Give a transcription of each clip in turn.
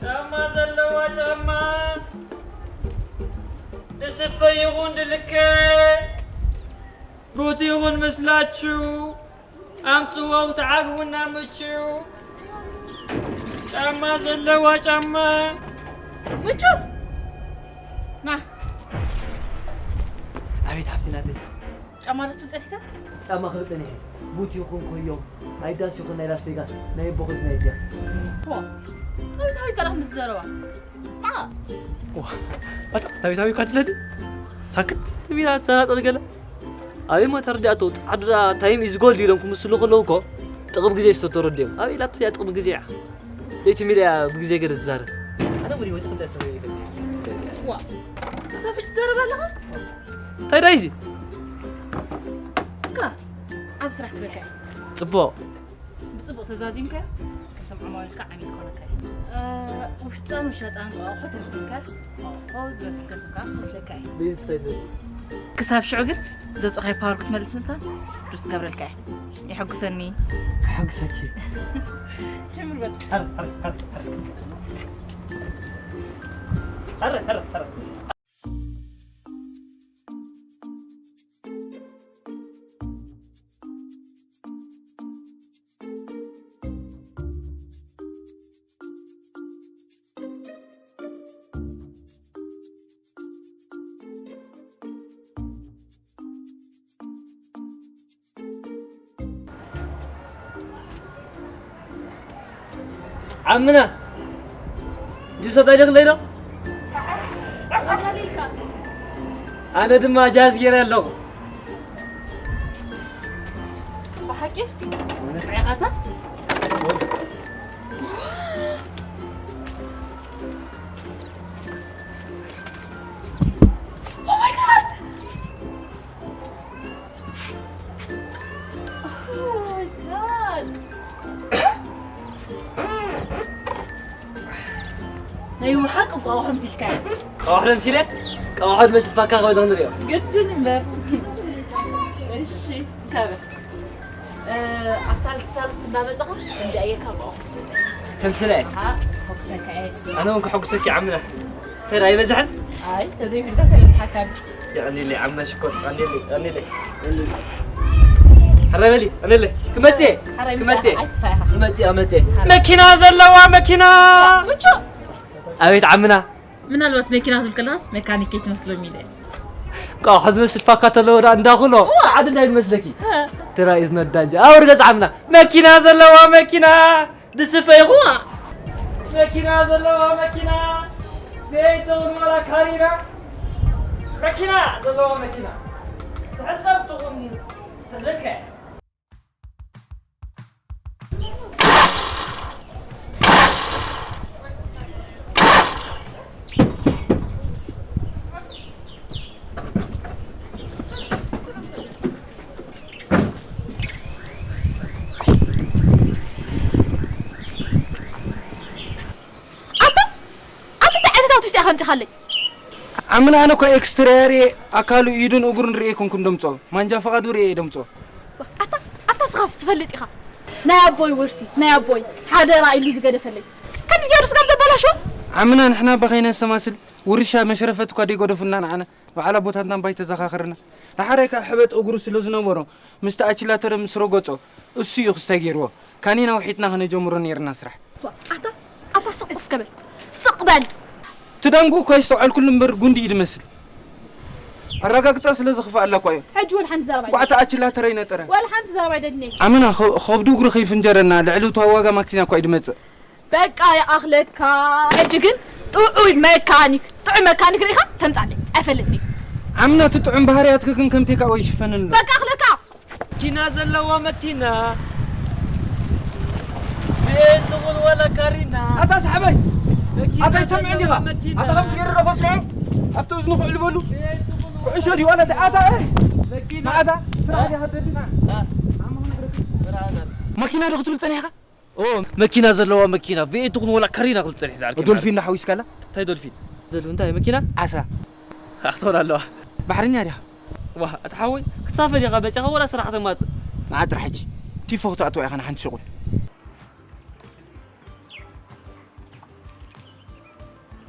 ጫማ ዘለዋ ጫማ፣ ድስፈ ይኹን ድልከ፣ ቡት ይኹን ምስላችሁ፣ ኣምጽዋው ተዓግቡና ምችው። ጫማ ዘለዋ ጫማ። ምቹ! ና። ኣቤት ሓብቲ ናተይ። ጫማ ዶ ትብል ጸኒሕካ? ጫማ ክብል ጸኒሐ። ቡት ይኹን ኮዮ፣ ኣዲዳስ ይኹን ናይ ላስ ቬጋስ፣ ናይ ኣቦ ኮት ናይ ኣዲያ። ዋ፣ ኣቤት ሓቢት ቀላም ዝዘረባ። ዋ፣ ኣታ ኣቤት ኣቤት ካትለኒ ሳክት ትቢላ ትዘናጠል ገለ። ኣቤት ማ ተረዲኣቶ፣ ጻዕዳ ታይም ኢዝ ጎልድ ኢሎም ክምስሉ ከለዉ እኮ ጥቕብ ግዜ ዝተተረዲኦም። ኣቤት ኢላቶ እያ ጥቕብ ግዜ እያ። ለይቲ ሚድያ ብግዜ ገለ ትዛረብ። ኣነ ሙሉ ህይወት ክንደሰብ ይፈልግ። ዋ፣ ክሳብ ሕጂ ትዛረብ ኣለኻ? እንታይ ዳይ እዚ? እካ፣ ኣብ ስራሕ ክበካ። ጽቡቕ። ብጽቡቕ ተዛዚምካዮ፣ ከምቶም ዓማዊልካ ዓሚል ክኾነካ እዩ። እ፣ ውሽጣን ውሸጣን ኣቑሑ ተምሲልካ፣ ኣቑሑ ዝመስል ገንዘብ ከኣ ክኸፍለካ እዩ። ቤንዝ እንታይ ደሊ? ክሳብ ሽዑ ግን ዘውጽኻዮ ፓወር ክትመልስ ምእንታን ዱስ ክገብረልካ እየ። የሐጉሰኒ። ክሐጉሰኪ። ጀምር በል። ሀር፣ ሀር፣ ሀር፣ ሀር። ሀር፣ ሀር፣ ሀር። ዓምና፣ ጁስ ኣዳሊኽለይ ዶ? ኣነ ድማ ጃዝ ገይረ ኣለኹ። ብሓቂ? እውነት? ርኢኻታ? Oh my God! Oh my God! ናይ ብሓቂ እንቋቑሖ ምሲልካዮ። ቀዋሕዶ ምሲለ? ቀዋሕዶ መስል ፓካ ክበልኽ ንሪኦ። ግድን እምበር። እሺ፣ እንካበ። እ፣ ኣብ ሳልስ ሳልስ እናመጻኻ እንጃ እየካ ብኦም ክትብል። ተምስለ። ኣሃ፣ ከሕጉሰካ እየ። ኣነ እውን ከሕጉሰኪ ዓምና። ተራ ኣይበዝሕን? ኣይ፣ ተዘይብልካ ሰለስሓካን። የቐንየለይ ዓምና ሽኮር፣ የቐንየለይ፣ የቐንየለይ፣ የቐንየለይ። ሕራይ በሊ፣ የቐንየለይ። ክመጽእ እየ፣ ሕራይ ክመጽእ እየ። ምሳኻ ኣይትፋ ኢኻ። ክመጽእ እየ፣ ክመጽእ እየ። ሕራይ። መኪና ዘለዋ መኪና። ምቹ። ኣቤት ዓምና። ምናልባት መኪና ክትብል ከለኻስ መካኒክ ከይትመስሎም ኢለ። ቃ፣ ሕዚ ዝመስል ፓካ ተለዎ ደኣ እንዳኹሎ። እዋ። ጻዕዳ እንታይ ይመስለኪ? ሀ። ትራይ ኢዝ ኖት ዳንጀር። ኣውር ገጽ ዓምና። መኪና ዘለዋ መኪና። ድስፈ ይኹ። እዋ። መኪና ዘለዋ መኪና። ቤት ትኹን ወላ ካሪና። መኪና ዘለዋ መኪና። ትሕጸብ ትኹን ትልከ። ኣታ፣ ኣታ እንታይ ዓይነት ኣውቲስት ኢኻ ኣምጺኻለይ? ዓምና ኣነ እኮ ኤክስትርያ ርኤ ኣካሉ ኢዱን እግሩን ርኤ ኮንኩ እንደምጾ። ማንጃ ፈቓዱ ርኤ ደምጾ። ኣታ፣ ኣታ ስኻስ ትፈልጥ ኢኻ። ናይ ኣቦይ ውርሲ፣ ናይ ኣቦይ ሓደራ ኢሉ ዝገደፈለይ። ከምዚ ገይሩ ስጋብ ዘበላሽዎ? ዓምና ንሕና ኣባ ከይነስተማስል ውርሻ መሽረፈት እኳ ደይገደፉልና ንዓና። ባዕላ ቦታትና እምባ ኣይተዘኻኽርና። ደሓራይ ከኣ ሕበጥ እግሩ ስለ ዝነበሮ፣ ምስቲ ኣችላተረ ምስ ረገጾ፣ እሱ እዩ ክስታይ ገይርዎ። ካኒና ውሒጥና ከነጀምሮ ነይርና ስራሕ። ኣታ፣ ኣታ ስቕ እስከ በል። ስቕ በል። እቲ ዳንጉ እኮ ኣይስተውዓልኩሉ እምበር ጉንዲ እዩ ዝመስል። ኣረጋግጻ ስለ ዝኽፍኣላ እኮ እዩ። ሕጂ ወላ ሓንቲ ዘረባ እንኳዕ ኣይደልን። እቲ ኣችላተረ ኣይነጠረን። ወላ ሓንቲ ዘረባ ኣይደልን። ዓምና ኸ-፣ ኸብዱ እግሩ ከይፍንጀረና ልዕሊ እቲ ዋጋ ማኪና እኮ እዩ ዝመጽእ። በቃ ይኣኽለካ። ሕጂ ግን ጥዑይ መካኒክ፣ ጥዑይ መካኒክ ርኢኻ ተምጻለይ። ኣይፈልጥን እየ። ዓምና እቲ ጥዑም ባህርያትኪ ግን ከም ቴካወይ ይሽፈነሉ። በቃ ኣኽለካ። መኪና ዘለዋ መኪና። ቤት ትኹን ወላ ካሪና። ኣታ ሰሓበይ። መኪና ኣታ ይሰምዕ ዘለዋ እንዲኻ? መኪና። ኣታ ከምዚ ገይሩ ዶ ከስምዖ? ኣብቲ እዝኑ ክዕል በሉ። ቤት ትኹን ኩዕሾ ድዩ ዋላ ኣታ፣ ኣታ፣ እ? መኪና። ኣታ ስራሕ እ? ዲኻ ደድና? እ? ኣማ ሆነ ብረክ። ብርሃን። መኪና ዶ ክትብል ጸኒሕካ? ኦ፣ መኪና ዘለዋ መኪና፣ ቪኤት ትኹን ወላ ካሪና ክብል ጸኒሐ ዝዓርከይ ዶልፊን ማለት። ዶ ሓዊስካላ? እንታይ ዶልፊን? ዶልፊን እንታይ መኪና? ዓሳ። ኣኽተውላ ኣለዋ። ባሕርኛ ዲኻ? ዋ፣ ኣታ ሓወይ፣ ክትሳፈር ኢኻ መጺኻ ወላ ስራሕ ከተማጽእ? ንዓ ጥራሕ ሕጂ ቲፎ ክትኣትዋ ኢኻ ንሓንቲ ሽቑል።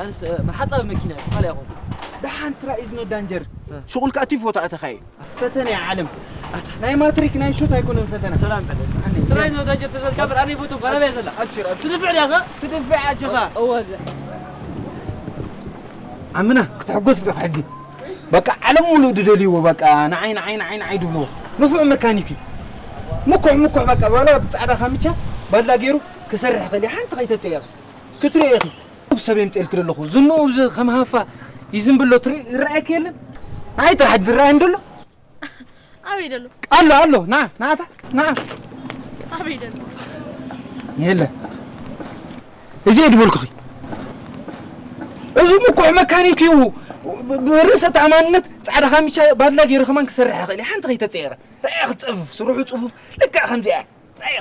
ኣንስ ሓጻብ መኪና እዩ፣ ካልእ ኣይኮንኩ። ደሓን ትራይ ኢዝ ኖ ዳንጀር። እ። ሽቑልካ እቲ ፎቶ ኣተኻየ። ፈተነ እያ ዓለም። ኣታ። ናይ ማትሪክ ናይ ሹት ኣይኮነን ፈተነ። ሰላም በለ። ኣነ። ትራይ ኢዝ ኖ ዳንጀር ተዘልካ እምበር ኣነ ይፈቱ፣ ጓና በያ ዘላ። ኣብሽር፣ ኣብሽር። ትድፍዕ ዲኻ? ትድፍዕ ኣጆኻ። እወ። ዓምና ክትሕጎስ ዲኻ ሕጂ? በቃ ዓለም ሙሉእ ድደልይዎ፣ በቃ ንዓይ፣ ንዓይ፣ ንዓይ፣ ንዓይ ድብልዎ። ንፉዕ መካኒክ እዩ። ምኩሕ፣ ምኩሕ በቃ ባላ ብጻዕዳ ካምቻ ባላ ገይሩ ክሰርሕ ይኽእል እዩ። ሓንቲ ከይተጸየፈ ክትርኢ ኢኺ። ሰብ የምጽኤልኪ ዘለኹ። ዝንኡ ብዚ ከም ሃፋ ይዝንብሎ ትርኢ፣ ይረኣየኪ የለን? ንዓይ ጥራሕ ድረኣየኒ ደሎ? ኣበይ ደሎ? ኣሎ፣ ኣሎ። ና፣ ናታ፣ ና። ኣበይ ደሎ? የለ። እዚ እየ ድበልኩኺ። እዚ ምኩሕ መካኒክ እዩ። ብ-፣ ብርእሰ ተኣማንነት ጻዕዳ ካሚቻ ባድላ ገይሩ ከማን ክሰርሕ ይኽእል እዩ። ሓንቲ ከይተጸየረ። ርኣያ ክጸፍፍ፣ ስርሑ ጽፉፍ፣ ልክዕ ከምዚኣ። ርኣያ።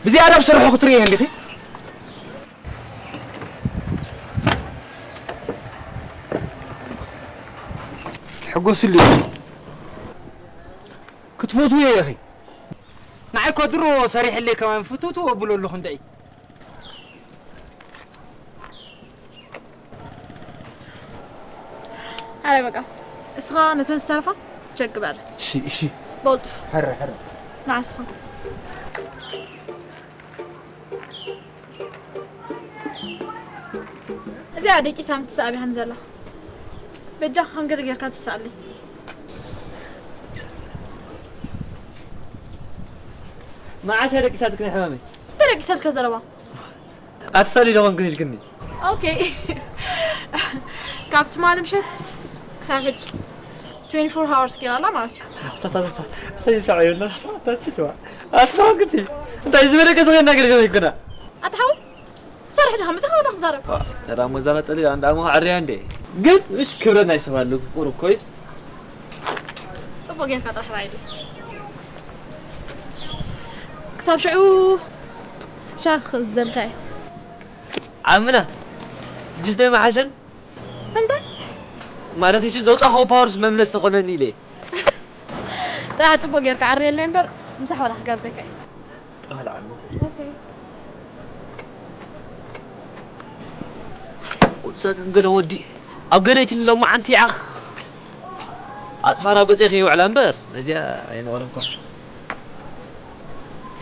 ብዝያዳ ኣብ ስርሑ ክትርእዮ እንዲኺ። ሕጎስሉ ኢኺ። ክትፈትውዮ ኢኺ። ንዓይ እኮ ድሮ ሰሪሕለይ ከማን ፍትውትው ኣብሎ ኣለኹ እንድዒ። ኣረ በቃ፣ እስኻ ነተን ዝተረፋ ቸክ ግበር። እሺ፣ እሺ። በልጡፍ። ሕረ፣ ሕረ። ንዓስኻ። እዚኣ ደቂሳ ምትስኣብ ኢኻን ዘላ። በጃኻ ከም ገለ ጌርካ ትስኣለይ። መዓስ እያ ደቂሳትክን ሕማመይ? እንታይ ደቂሳልካ ዘረባ? ኣትሳሊ ዶ ኾንክን ኢልክኒ? ኦኬ። ካብ ትማሊ ምሸት ክሳብ ሕጂ ትዌንቲ ፎር ሃወርስ ጌራ ኣላ ማለት እዩ። ኣታ፣ ኣታ፣ ኣታ፣ ኣታ፣ ይስዕብ የብልና። ኣታ፣ ኣታ፣ ኣታ፣ ኣታ፣ ኣታ፣ ኣታ፣ እንታይ ዝበለ ቀስኻ እናገርገረ ይኮና? ኣታ ሓወይ፣ ሰርሕ ድኻ መጻኻ ወላ ክዛረብ? ዋ፣ ተራ ሞዛ መጠሊ፣ ኣንዳ ኣሞ ዓርያ እንዴ? ግን ምሽ ክብረት ናይ ሰብ ኣለዎ፣ ቁሩብ ኮይስ። ጽቡቅ ጌርካ ጥራሕ ራይድ። ክሳብ ሽዑ ሻክ ዘልካይ። ዓምና፣ ጅስ ዶ ይመሓሸን? እንታይ? ማለት እሺ፣ ዘውጻእኽዎ ፓወርስ መምለስ ተኾነኒ ኢለ። ጥራሕ ጽቡቅ ጌርካ ዓርየለይ እምበር፣ ምሳሕ ዋላ ክጋብዘካ እየ። ጠፋል ዓሚ። ኦኬ። ወዲ ሰገን ገለ ወዲ ኣብ ገለይቲ ሎማዓንቲ ዓኽ። ኣጥፋራ ገጸይ ከይውዕላ እምበር፣ ነዚኣ ኣይነበረኳ።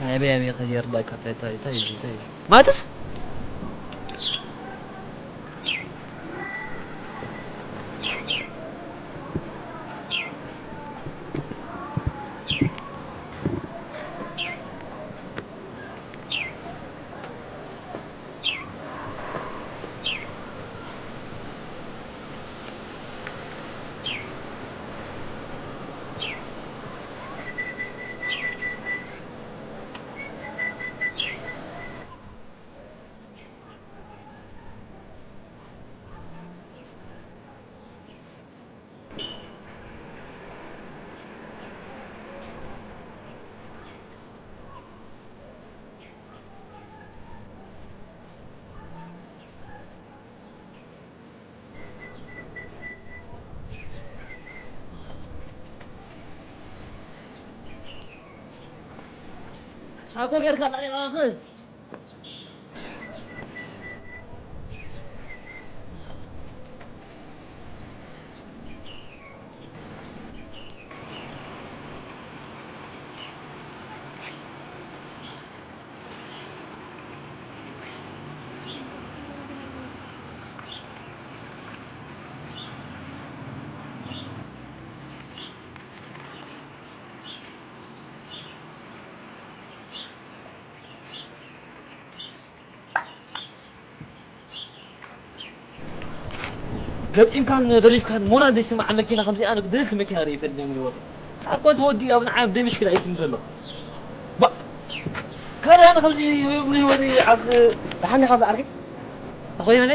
ኣበይ ኣበይ ከይርዳካ፣ ታይ፣ ታይ፣ ታይ፣ ታይ። ማትስ? ኣኮ ጌርካ ጣሪቓ ኸ? ገጢምካን ደሊፍካን ሞራል ዘይስምዓ መኪና ከምዚኣ፣ ኣነ ደለልቲ መኪና ርእየ ፈልዮም ይወጡ። ሓቆ ዝወዲ ኣብ ንዓይ ኣብ ደምሽክል ኣይትም ዘሎ። ባ-፣ ካልእ ኣነ ከምዚ ንህይወተይ ኣብ ደሓን ኢኻ ዝዓርከይ? ተኾይነ?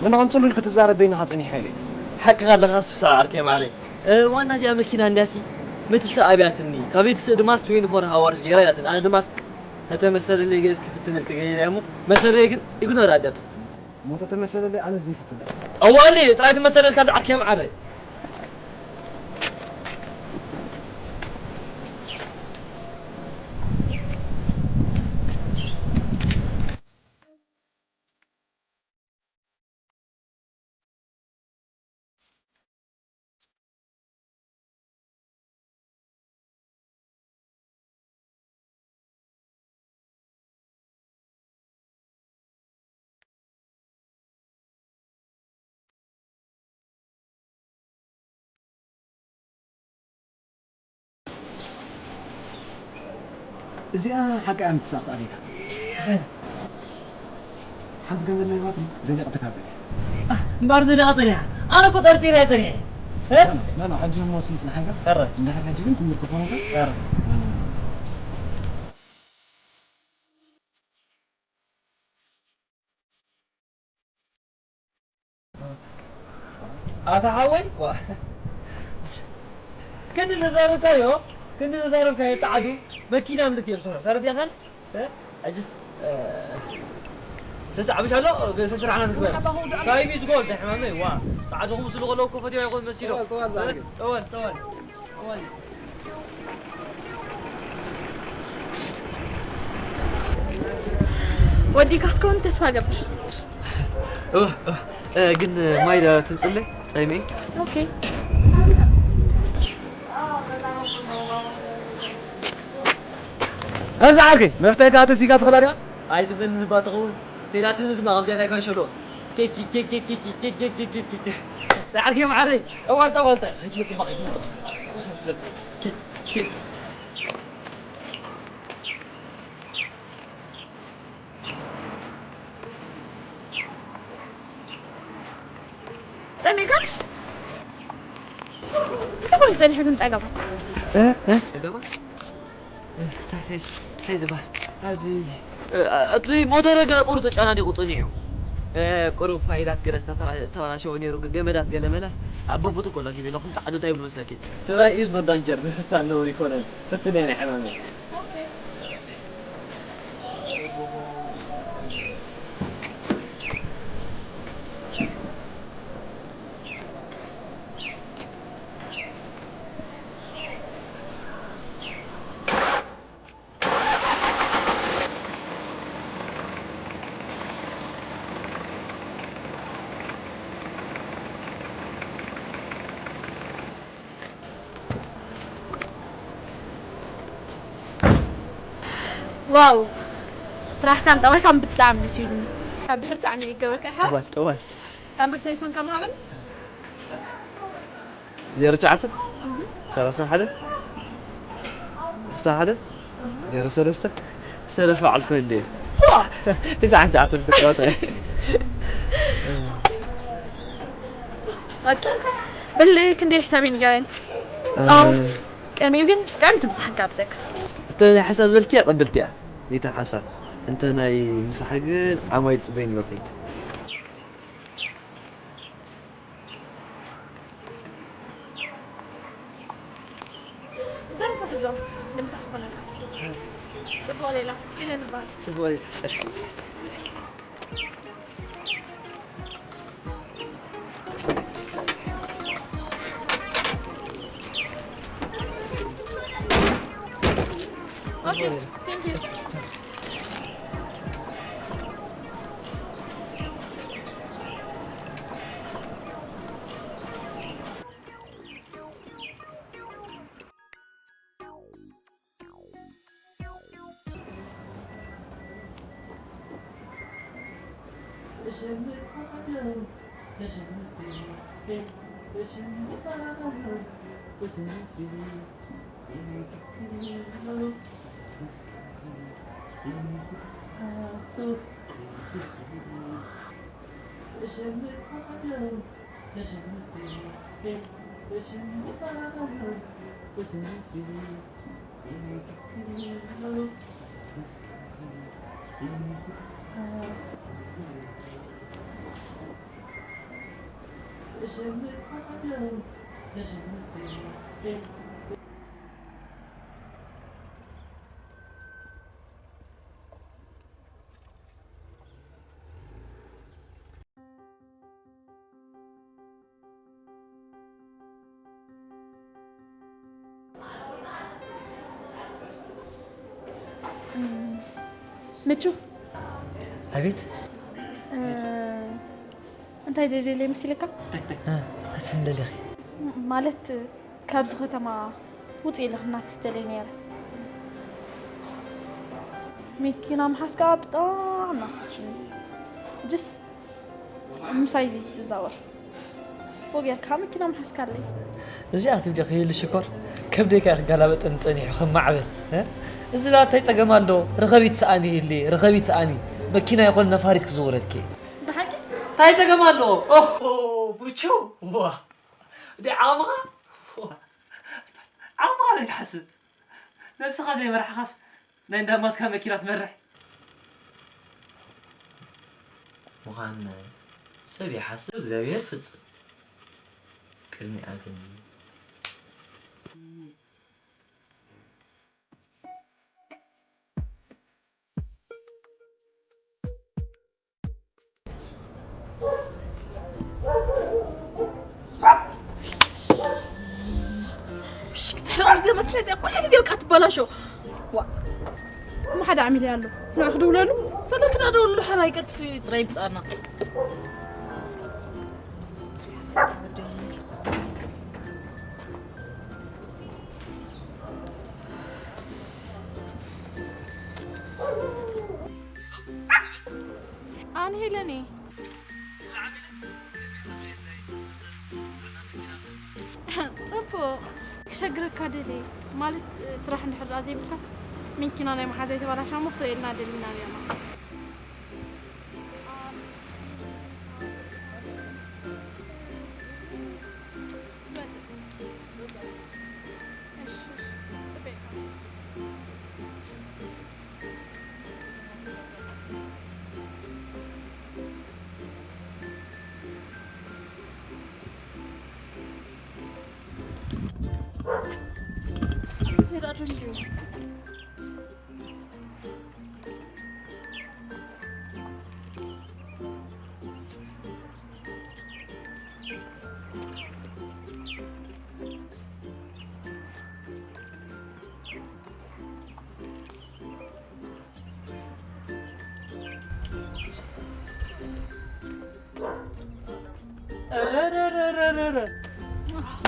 ንመቐንጽሉ ኢልካ ትዛረብ በይንኻ ጸኒሐ ኢለ። ሓቅኻ ኣለኻ ሱሳ ዓርከይ ማዕረይ። እ፣ ዋና እዚኣ መኪና እንድያሲ መትልሲ ኣብያትኒ። ካበይ ትስእ ድማስ ትዌንቲ ፎር ሃወርስ ገይራ ኢላትኒ። ኣነ ድማስ ተተመሰለለይ ገስ ክፍትነልኪ ገይረ እሞ መሰለይ ግን ኢግኖር ኣደቱ። እሞ ተተመሰለለይ ኣነ ዘይፍትነ። እዋኒ ጥራይ ትመሰለልካ ዝዓርከይ ማዕረይ። እዚኣ ሓቂ እያ ምትሳኽ ኣዴታ። ሓንቲ ገንዘብ ለይባት ዘሊቕትካ ዘሊያ። እምበኣር ዘሊቓ ጸኒሓ። ኣነ እኮ ጠርጢረ እየ ጸኒሐ። እ? ኖ፣ ኖ፣ ኖ፣ ሕጂ እሞ ስምስ ንሓንካ። ኧረ። እንድሕር ሕጂ ግን ትምህርቲ ኮነ እኮ። ኧረ። ኣታ ሓወይ፣ ዋ። ክንዲ ዘዛረብካዮ፣ ክንዲ ዘዛረብካዮ ጣዕዱ መኪና ምልክ እዮም ሰራ። ተረዲእኻን? እ? ኣጅስ፣ እ፣ ሰስዕ ዓብሽ ኣሎ፣ ሰስራሕና ንግበር። ታይም ኢዝ ጎልድ፣ ሕማመይ፣ ዋ። ጻዕዱ ክምስሉ ከለዉ እኮ ፈትዮም ኣይኮን መሲሎም። ጠዋል፣ ጠዋል፣ እ? ዛዕገ። ጠዋል፣ ጠዋል፣ ጠዋል። ወዲእካ ክትከውን ተስፋ እገብር። እ፣ እ፣ እ፣ ግን ማይ ዶ ትምጽለይ? ጸሚኤ። ኦኬ። እዚ ዓርከይ፣ መፍተይታ ተሲጋ ትኽእላ ድያ? ኣይትበልኒ እባ ትኸውን። ፌላትኒ ድማ ከምዚኣ ናይ ካንሸሎ። ኬክ፣ ኬክ፣ ኬክ። ዓርከይ መዓረይ፣ ጠዋል፣ ጠዋል፣ ጠዋል። ጸሚእካሽ? እንታይ ኮይኑ ጸኒሑ ግን ጸገማ? እ? እ? ጸገማ? እ፣ እንታይ፣ እንታይ፣ እንታይ ዝበሃል? ኣብዚ፣ እ፣ እቲ ሞተረ ገ ቁሩብ ተጨናኒቑ ጸኒሑ። እ፣ ቁሩብ ፋይላት ገለ ዝተተራ-፣ ተበላሸወ ነይሩ፣ ገመዳት ገለ መለ ኣብ በቦቱ ኮሎ ሂበ ኣለኹ። ጻዕዱ እንታይ ይብሉ መስለኪ? ትግራይ is not danger፣ ምፍታን ነውሪ ኣይኮነን። ፍትን እየ ናይ ሕማመይ። ዋው! ስራሕካን ጠባይካን ብጣዕሚ ደስ ይብሉኒ። ካብ ድሕር ጣዕሚ ይገበርካ ኢኻ። ጠዋል፣ ጠዋል። ካብ መፍተይቶን ከማብን። ዜሮ ትሽዓተ፣ ሰላሳ ሓደ፣ ስሳ ሓደ፣ ዜሮ ሰለስተ፣ ሰለፋ ዓልኮ እንዴ። ዋ! ትስዓን ትሽዓተን ፍጥረተ። ኦኬ። በል ክንደይ ሕሳብ እዩ ንገረኒ። እ፣ ኣዎ። ቅድሚኡ ግን ጥዕምቲ ምሳሕ ጋብዘካ። እተ ናይ ሓሳብ ዝበልክያ ቀብልትያ። ይታ ሓሳብ። እንተ ናይ ምሳሕ ግን ዓማይ ጽበይ ንበልኩት። ዝተረፈ ሕዞ ንምሳሕ ክኾነልካ። ጽቡቕ ሌላ፣ ኢለ ንበሃል። ጽቡቕ ሌላ። Okay, thank you. ምቹ፣ ኣቤት። እ፣ እንታይ ደልየለይ መሲልካ? እ፣ እንታይ ትደልኺ? ማለት ካብዚ ከተማ ውፅእ ኢለ ክናፍስ ደልየ ነይረ። መኪና ምሓዝ ከዓ ብጣዕሚ ናሰችኒ። ጅስ ምሳይ ዘይትዛወር። ብኡ ጌርካ መኪና ምሓዝካለይ። እዚኣ ትብሊ ከይህሉ ሽኮር፣ ከብደይ ከኣ ክገላበጠኒ ጸኒሑ ከም ማዕበል፣ እ? እዚ ደኣ እንታይ ጸገም ኣሎ? ርኸቢት ሰኣኒ ይህሊ፣ ርኸቢት ሰኣኒ። መኪና ይኹን ነፋሪት ክዝውረልኪ። ብሓቂ? እንታይ ጸገም ኣሎ? ኦሆ፣ ቡቹ፣ ዋ። ደይ ዓቕምኻ? ዋ። ዓቕምኻ ዘይትሓስብ። ነብስኻ ዘይመራሕኻስ ናይ እንዳማትካ መኪና ትመርሕ ምዃን ሰብ ይሓስብ፣ እግዚኣብሔር ይፍጽም። ቅድሚኣ ግን ሽክትራ ኣብዚ መኪና እዚኣ ኩሉ ግዜ በቃ ትበላሾ። ዋ። እሞ ሓደ ዓሚል ኣሎ። ንዓ ክድውለሉ? ተለክዳ ደውሉ፣ ሓራይ ቀጥፊ ጥራይ ይምጻና። ኣነ ሄለኒ። ጽቡቕ። ክሸግረካ ደልየ። ማለት፣ ስራሕ እንድሕር ደኣ ዘይብልካስ፣ መኪና ናይ መሓዛይ ተባላሽያ እሞ ክትርእየልና ደሊና ኔርና። እሺ፣ እሺ። ጽቡቕ።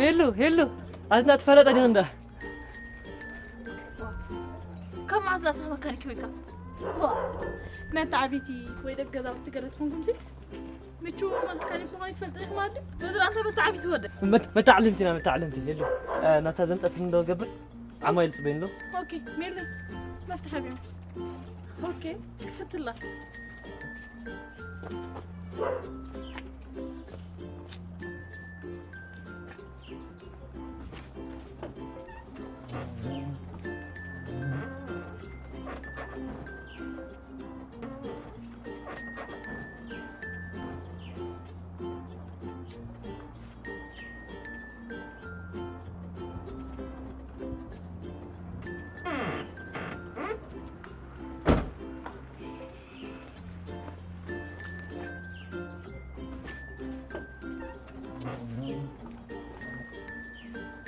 ሄሉ፣ ሄሉ፣ ኣትና ትፈለጠ ዲኽ እንዳ? ካብ መዓዝ ላስኻ መካኒክ ኮይንካ? ዋ፣ መተዓቢቲ ወይ ደገ ገዛውቲ ገለ ትኾንኩምሲ? ምቹ መካኒክ ምዃን ይትፈልጥ ኢኹም ኣዲ? በዚ ኣንተ መተዓቢቲ ወደ። መት-፣ መተዓልምቲ ኢና፣ መተዓልምቲ። ሄሉ፣ እ፣ ናታ ዘምጸት እንዶ ገብር፣ ዓማይል ጽበይ እንዶ። ኦኬ፣ ሜሊ፣ መፍትሕ ኣብዮም። ኦኬ፣ ክፍትላ።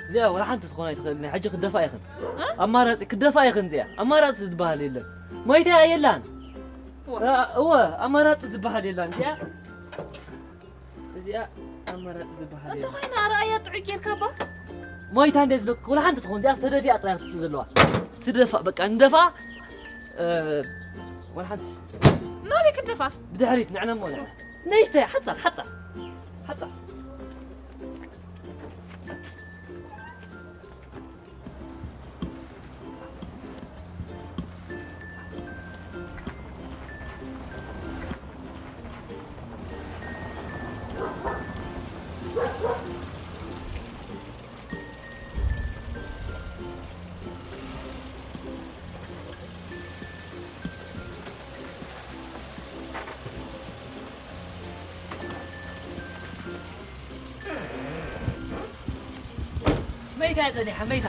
እዚኣ ወላ ሓንቲ ትኾን ኣይትኽእልን። ናይ ሕጂ ክደፋ ኢኽን። እ? ኣማራጺ ክደፋ ኢኽን። እዚኣ ኣማራጺ ዝበሃል የለን። ሞይታ የላን። ዋ። እ፣ እወ፣ ኣማራጺ ዝበሃል የላን። እዚኣ፣ እዚኣ ኣማራጺ ዝበሃል የለን። እንተኾይኑ ኣርኣያ ጥዑይ ጌርካ እባ። ሞይታ እንደ ዝብለኩ ወላ ሓንቲ ትኾን። እዚኣ ተደፊኣ ጥራይ ክትስእ ዘለዋ። ትደፋ፣ በቃ ንደፋ። እ፣ ወላ ሓንቲ። ናበይ ክትደፋ? ብድሕሪት ንዕና እሞ ንዕና። ነይ እስተ፣ ሓጻር፣ ሓጻር። ሓጻር። ከያ ጸኒሓ መይታ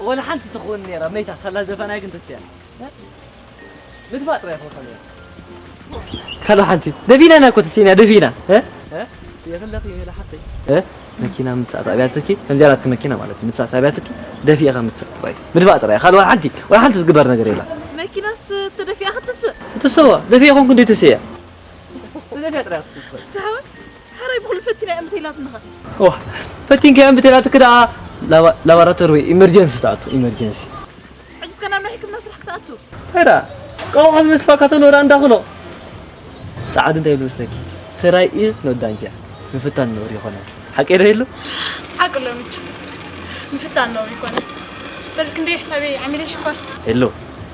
ወላ ሓንቲ ትኸውን ነይራ መይታ ሳላ ደፈናይ ግን ተስያ። እ? ምድፋእ ጥራይ ክወሰን እያ። ካልኦ ሓንቲ ደፊናና እኮ ተስኢና ደፊና። እ? እ? የኽለኺ ሜላ ሓተይ። እ? መኪና ምትሳእ ጣብያትኪ ከምዚኣ ናትኪ መኪና ማለት ምትሳእ ጣብያትኪ ደፊእኻ ምትሳእ ጥራይ። ምድፋእ ጥራይ። ካልኦ ሓንቲ ወላ ሓንቲ ትግበር ነገር የላ። መኪናስ ተደፊኣ ክትስእ? ትስዋ። ደፊኣ ኮንኩ እንዴ ተስያ? ተደፊኣ ጥራይ ክትስእ ትኽእል። ዛዕባ ሓራይ ብኹሉ ፈቲና እያ ምተይላትንኻ። ዋ፣ ፈቲንካ እያ ምተይላትክ ደኣ ላባ-፣ ላባራቶሪ ወይ ኢመርጀንሲ ትኣቱ፣ ኢመርጀንሲ። ሕጂ እስከ ናብ ናይ ሕክምና ስራሕ ክትኣቱ። ተራ፣ ቀውዖ ዝመስፋካ ተኖራ እንዳኹሎ። ጻዕዱ እንታይ ይብል መስለኪ? ትራይ ኢዝ ኖት ዳንጀር። ምፍታን ነውሪ ይኾነ። ሓቀይ ዶ የሉ? ሓቂ ኣሎ ምቹ። ምፍታን ነውሪ ይኮነ። በል ክንደይ ሕሳበይ ዓሚለይ ሽኮር? የሉ።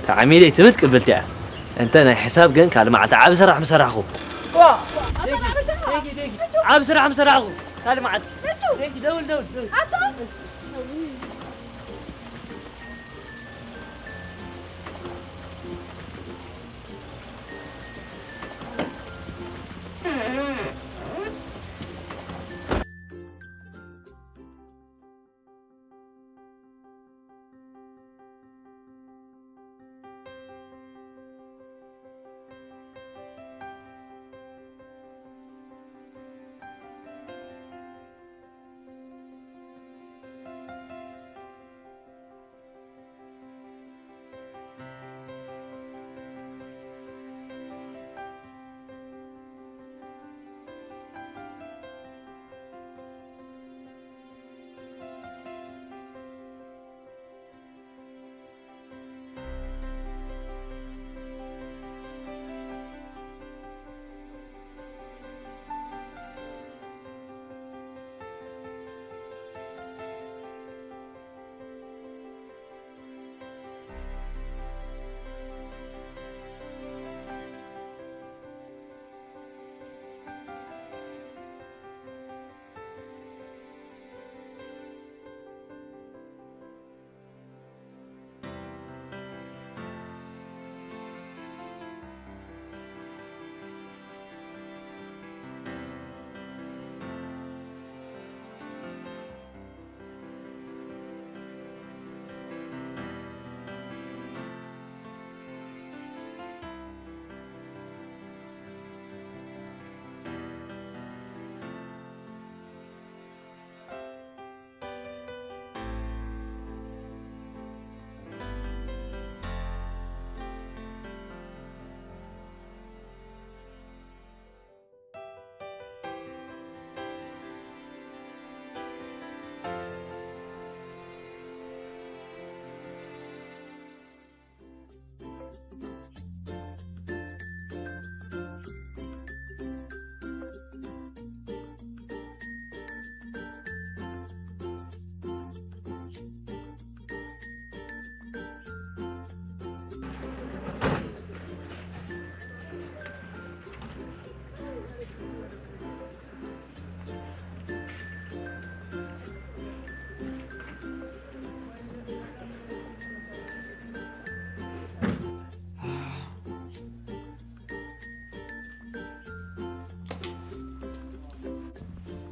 ተዓሚለይ ትብል ቅብልቲ እያ። እንተ ናይ ሕሳብ ግን ካልእ መዓልቲ ዓቢ ስራሕ ምሰራሕኹ። ዋ! ዓቢ ስራሕ ምሰራሕኹ። ካልእ መዓልቲ። ደውል፣ ደውል፣ ደውል።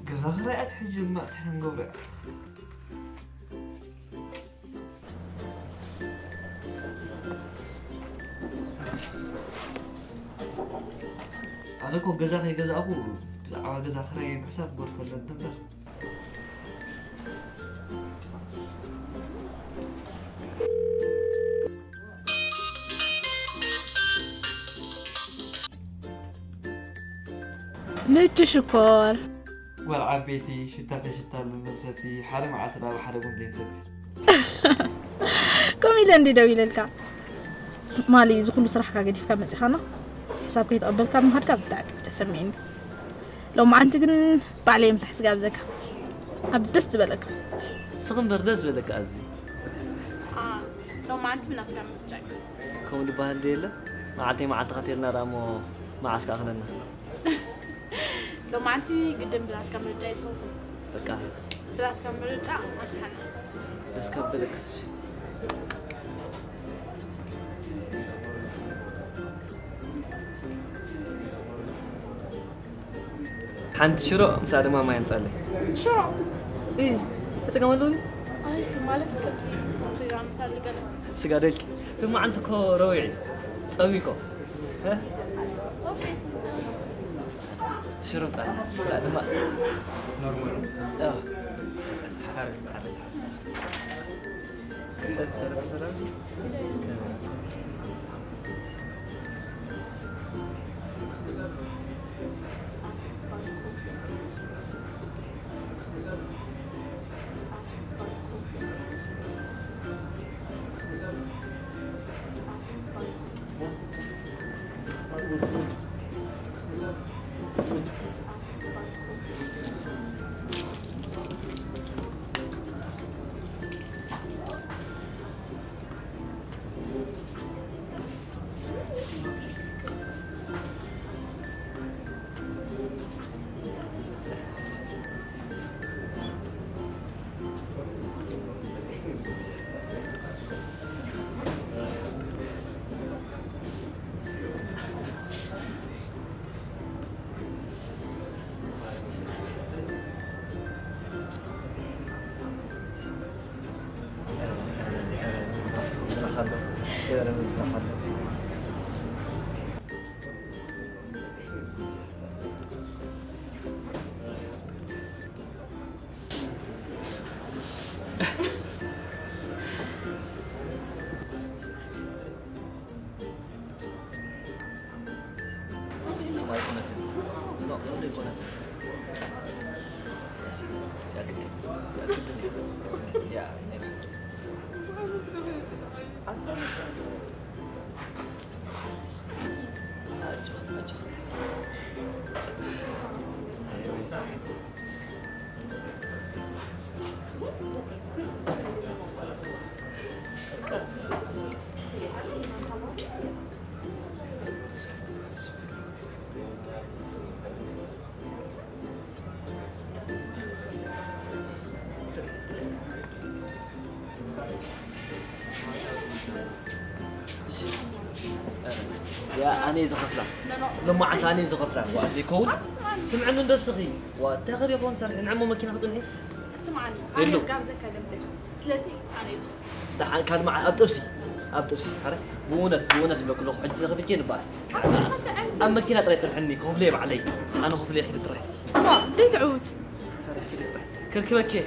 ገዛ ክራይ ኣትሕጂ ድማ ትሕንገብረ። ኣነ እኮ ገዛ ከይገዛእኹ ብዛዕባ ገዛ ክራይ ምሕሳብ ክገድፈለን ነበር። ምቹ ሽኮር። ጓል ዓበይቲ ሽታ ተሽታ መምሰቲ ሓደ መዓልቲ ናብ ሓደ ቡን ዘይትሰቲ። ከምኡ ኢለ እንዲ ደው ኢለልካ። ትማሊ እዚ ኩሉ ስራሕካ ገዲፍካ መጺኻና፣ ሕሳብ ከይተቐበልካ ምኻድካ ብጣዕሚ እዩ ተሰሚዕኒ። ሎማዓንቲ ግን ባዕለይ ምሳሕ ስጋብዘካ። ኣብ ደስ ዝበለካ። ንስኺ እምበር ደስ ዝበለካ ኣዝዩ። ኣ፣ ሎማዓንቲ ብናትካ ምርጫ እዩ። ከምኡ ዝበሃል ዶ የለ? መዓልተይ መዓልትኻ ተይልና ደኣ እሞ መዓስ ክኣኽለና? ሎማዓንቲ ግድን ብናትካ ምርጫ እዩ ዝኸውን። በቃ። ብናትካ ምርጫ ኣብዝሓና። ደስ ካብ በለክስ። ሓንቲ ሽሮ፣ ምሳኣ ድማ ማይ ኣምጻለይ። ሽሮ? እይ፣ ተጸገመሉኒ? ኣይ፣ ማለት ከምዚ ስጋ ምሳሌ ገለ። ስጋ ደልኪ? ብመዓልቲ እኮ ረዊዕ እዩ። ጸሚኮ። እ? ኦኬ። ሽሮ ምጻእ። ምጻእ ድማ ኖርማል። እ። ሓራርስ፣ ሓራርስ፣ ሓራርስ። ኣይኮነትን። ኖ፣ ኖ፣ ኣይኮነትን። ያ ግድን፣ ያ ግድን እዩ። ያ፣ ናይ ኣጆኻ፣ ኣጆኻ። ያ፣ ኣነ እየ ዝኸፍላ። ኖ፣ ኖ። ሎማዓንቲ ኣነ እየ ዝኸፍላ። ዋ፣ ዘይከውን? ኣትስማዕኒ። ስምዕኒ እንዶ እስኺ። ዋ፣ እንታይ ከደ ይኸውን ሰርሒ? ንዕሞ መኪና ክጽንሒ? ስምዓኒ፣ የሎ። ኣነ ጋብዘካ ለምጽእ። ስለዚ ኣነ እየ ዝኸፍላ። ደሓን ካልእ መዓልቲ ኣብ ጥብሲ፣ ኣብ ጥብሲ። ኣረ፣ ብእውነት፣ ብእውነት ይብለኩ ኣለኹ። ሕጂ ተኸፊቼ ንባኣስ። ኣትስማዕኒ፣ ኣነ ኣብ መኪና ጥራይ ጽንሕኒ፣ ክኸፍሎ እየ ባዕለይ። ኣነ ክኸፍሎ እየ፣ ኪዲ ጥራይ። ዋ፣ ደይ ትዕውት። ኣረ፣ ኪዲ ጥራይ። ክርክበኪ እየ።